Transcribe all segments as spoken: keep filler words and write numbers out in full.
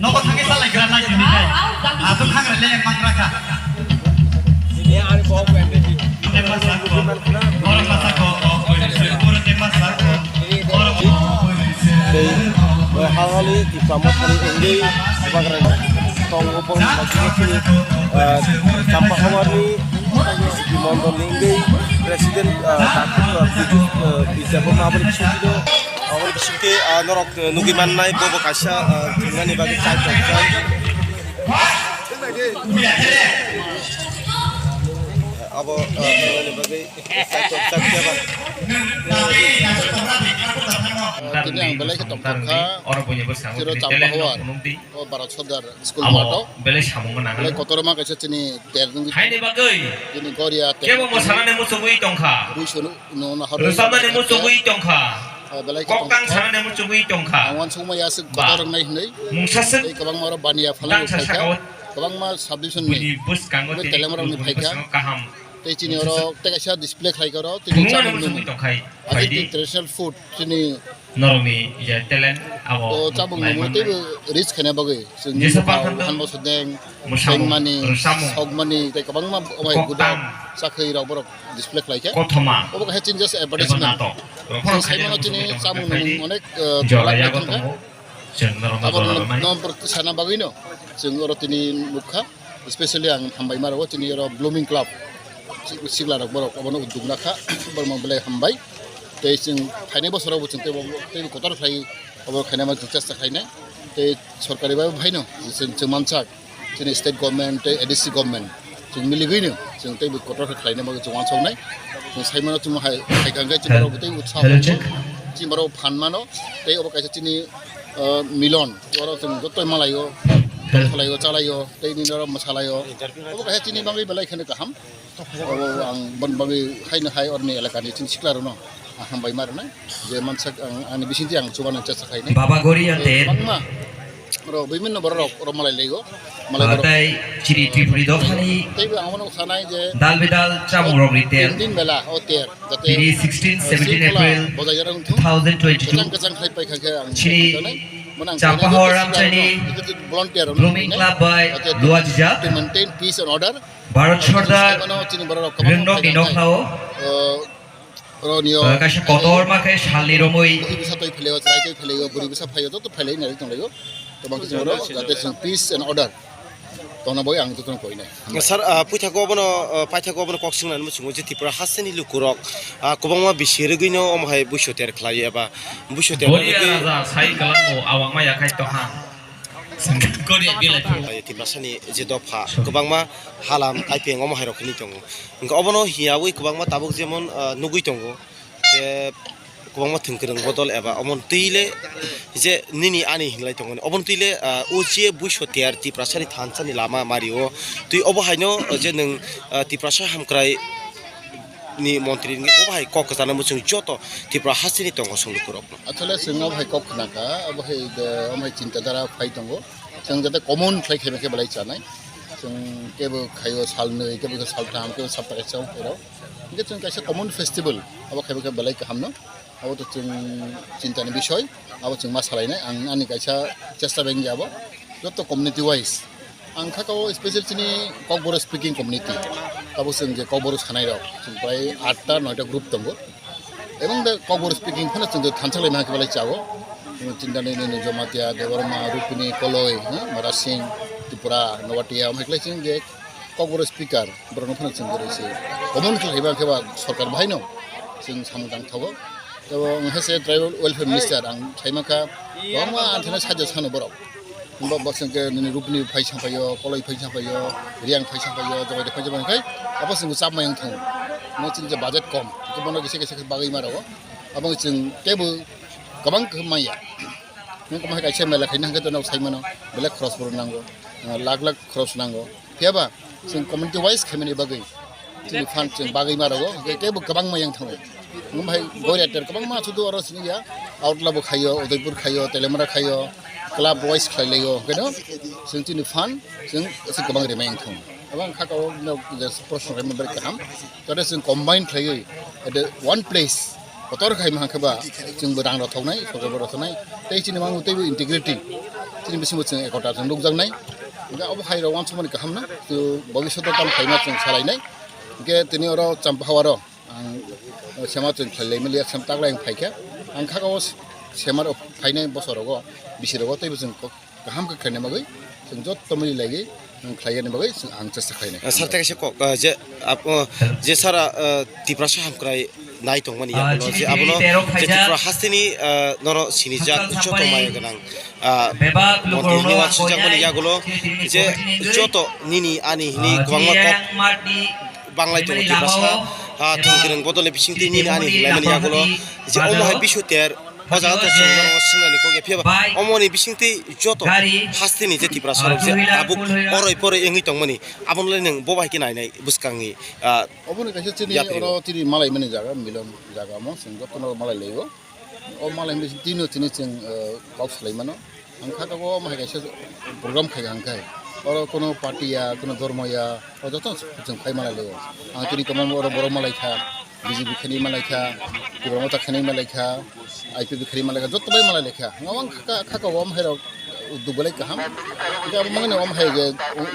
Nogo thangwi salai gra nai tini kai. Aswk hangra le mangra kha. Tei, eh, halhali Tipra Mothani wngwi Bubagra tongo, boni, eh, Champahawarni Mondolni wngwi President, eh, Doctor, eh, Bijay, eh, Bijay Debbarma aboni bisingtwi, aboni bisingtwi, eh, norok, eh, nugwi mannai, bobo kaisa, eh, thwngmani bagwi chai tongkha. Abo, eh, thwngmani bagwi. Tini ang belai khe tongthok kha, chiro Champahawar, o Bharat Sardar school math o. Belai kotorma kaisa chini ter nungwi tini Goria ter nungwi. Buiso no, no, no, haro belai khe tongthok kha. Belai khe tongthok kha. Ang uansukma ya aswk kotor wngnai hinwi. Tei kwbangma oro baniya phalango phaikha. Kwbangma subdivision ni. Tei telemrok ni phaikha. Tei chini oro tei kaisa display khlai kha oro, tini chamung nung. Abo chini traditional food, chini norokni je talent abo o chamung nung teibo rich khaina bagwi. Chwng nini bwkha o han bo sodeng, sengmani, sokmani, tei kwbangma omo hai guda chakhwi rok borok display khlai kha. Obo kaisa chini just advertisement. Chwng sai mano chini chamung nung onek, eh, jora yago tongo. Abo no, no, sana bagwi no chwng oro tini nukha. Especially ang hambai ma rwo chini oro Blooming Club, si-, sikla rok borok obono udduk nakha, borok belai hambai. Tei chwng phainai bosoro bo chwng teibo, teibo kotor khlai obo khainai ma chwng chesta khlainai. Tei sorkari bai bo phaino chwng, chwng mansak chini state government tei A D C government chwng miligwino chwng teibo kotor khe khlainai ma chwng uansuknai. Chwng sai mano chwng hai, hai kangkhe chini borok tei utsaho, chini borok phan mano. Tei obo kaisa chini, ah, milon, oro chwng joto malaio, khwlaio, chalaio, tei nini oro mwsalaio. Obo kaisa chini bagwi belai kheno kaham. Obo ang boni bagwi haino hai oroni elakani chini sikla rokno ang hambai ma rwnai. Je mansak ang ani bisingtwi ang chubana chesta khainai. Baba Goria ter. Bangma oro bibhinno borok rok oro malai laigo. Malai borok. Tei chini Tripuri dophani teibo ang bono sanai je dal bedal chamung rok ri ter. Tin din bela o ter. Tini sixteen seventeen April two thousand twenty-two chini Champahor Ramchaini Blooming Club bai Luajijak Bharat Sardar Ringnokni nokhlao kaisa kotorma khe salni romwi tongna bagwi ang jotono koinai. Sir, ah, puithago obono, ah, paithago obono kok swngnani muchungo je Tripura hasteni lukurok, ah, kwbangma bisi rwgwino omo hai buiso ter khlaio eba buiso ter Goria rwgwi raja sai kwlango awangma yakhai toha. Goria bilai phu. Tiprasani je dopha kwbangma halam aipeng omo hai rok hinwi tongo. Hwnkhe obono hiyawi kwbangma tabuk jemon, ah, nugwi tongo. Je kwbangma thwngkwrwng bodol eba omono twi le je nini ani hinlai tongmani. Obono twi le, ah, o je buiso ter Tiprasani thansani lama mario twi obo haino je nwng, ah, Tiprasa hamkrai ni montri ni bo hai kok kwchana muchung joto Tripura hasteni tongo song lukurokno. Asole chwng obo hai kok khna kha, obo hai de, omo hai chinta dhara phai tongo. Chwng jate common khlai khe belai chanai. Chwng kebo khaio sal nwi, kebo khe sal tham, kebo sapta kaisa ong phairok. Hingke chwng kaisa common festival, abo khaibo khe belai kaham no. Abo to chwng chinta ni bisoi, abo chwng ma salai nai. Ang ani kaisa chesta beng ya abo, joto community wise. Ang kha kao special chini Kokborok speaking community. Abo chwng je Kokborok sanai rok, chwng prai atta noita group tongo. Ebong de Kokborok speaking phano chwng de thansa lai ma khe belai chago. Chwng chinta ni, ni, ni Jamatia, Debbarma, Rupini, Koloi, ha, Marasing, Tripura, Noatia, omo hai khlai chwng je Kokborok speaker, borok no phano chwng kwrwi se. Common khlai ba khe ba sorkar bahai no chwng samung tang thago. Tebo ang hai se tribal welfare minister ang sai ma kha, kwbangma ang thani sajak sano borok. Bo, bo chwng khe nini Rupini phai sa phaio, Koloi phai sa phaio, Riang phai sa phaio, Jamatia phai sa phaio khai, abo chwng chap mai wng thung. No chini je budget kom, khe bono kisa kisa khe bagwi ma rogo. Abo chwng tebo kwbang khe maya. Nwng kwbang kaisa mela khaina hwnkhe to nok sai mano, belai khorosbo nango, lakh lakh khoros nango. Phiya ba chwng community wise khaimani bagwi chini fund chwng bagwi ma rogo, hwnkhe teibo kwbangma yang thango. Nwng bai Goria ter kwbangma sudu oro sini ya, Agartala bo khaio, Udaipur khaio, Teliamura khaio, club wise khlai laio, hwnkhe no chwng chini fund chwng aswk kwbang rema yang thango. Abo wngkha kao nok je proshno khaima belai kaham, tore chwng combine khlaiwi at the one place Kotor khai ma khe ba chwng bo rang rok thoknai, sorkar bo rok thoknai, tei chini mang tei bo integrity, chini bisingo chwng ekota chwng nukjaknai. Hingke obo hai rok wansukmani kaham no, chwng bobishoto tam khaima chwng salainai. Hingke tini oro Champahao aro ang sema chwng khlai lai maliya, sem tak lai ang phaikha. Ang kha o sema rok phainai bosor rogo, bisi rogo tei bo chwng kok kaham khe khaina bagwi, chwng joto mili laiwi, ang khlaina bagwi, chwng ang chesta khlainai. Sir, tei kaisa kok, ah, je, ap-, oh, je sara, ah, Tiprasa hamkrai nai tongmani yagulo, je abono, je Tripura hasteni, ah, noro sinijak joto maya gwnang, ah, montri hwnwi wansukjakmani yagulo, je joto nini ani hwnwi kwbangma kok banglai tongo Tiprasa, ah, thwngkwrwng bodolni bisingtwi nini ani hwnlaimani yagulo, je omo hai bisu ter, o jaga to chwng norok swngnani kok ya, phiya ba omoni bisingtwi joto hasteni je Tiprasa rok je tabuk oroi poroi wngwi tongmani, abono le nwng bo bai khe nainai bwskangni, ah, Oboni kaisa chini yapri oro tini malai mani jaga, milon jaga omo, chwng jotono malai laio. O malai bising tino chini chwng, ah, kok salai mano. Ang kha tabuk omo hai kaisa program khai hang khai. Oro kuno party ya, kuno dhormo ya, o joto chwng khai malai laio. Ang tini kwbangma oro borok malai kha. B J P khenwi malaikha, Tipra Motha khenwi malaikha, I P P khenwi malaikha, joto bai malai laikha. Ang kha, kha, kha, wam hai rok dugbalai kaham. Hingke abo mangni wam hai ge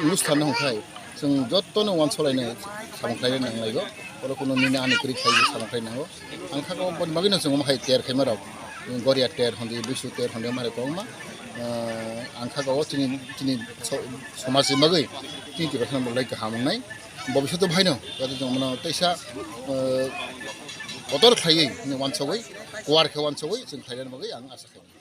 onusthan no hwnkhai. Chwng joto no wansalaino samung khlaina nanglaigo. Oro kuno nini ani kwrwi khai samung khlai nango. Ang kha, boni bagwino chwng wam hai ter khaima rok. Goria ter hondi, buisu ter hondi, wam hai rok kwbangma. Ah, ang kha, o chini, chini so-, somajni bagwi, chini Tipra Motha ni bagwi kaham wngnai. Bobishoto bahaino, jato chwng mano teisa, eh, kotor khlaiwi, hwnwi wansogwi, kuar khe wansogwi, chwng khlaina bagwi ang asa khlaio.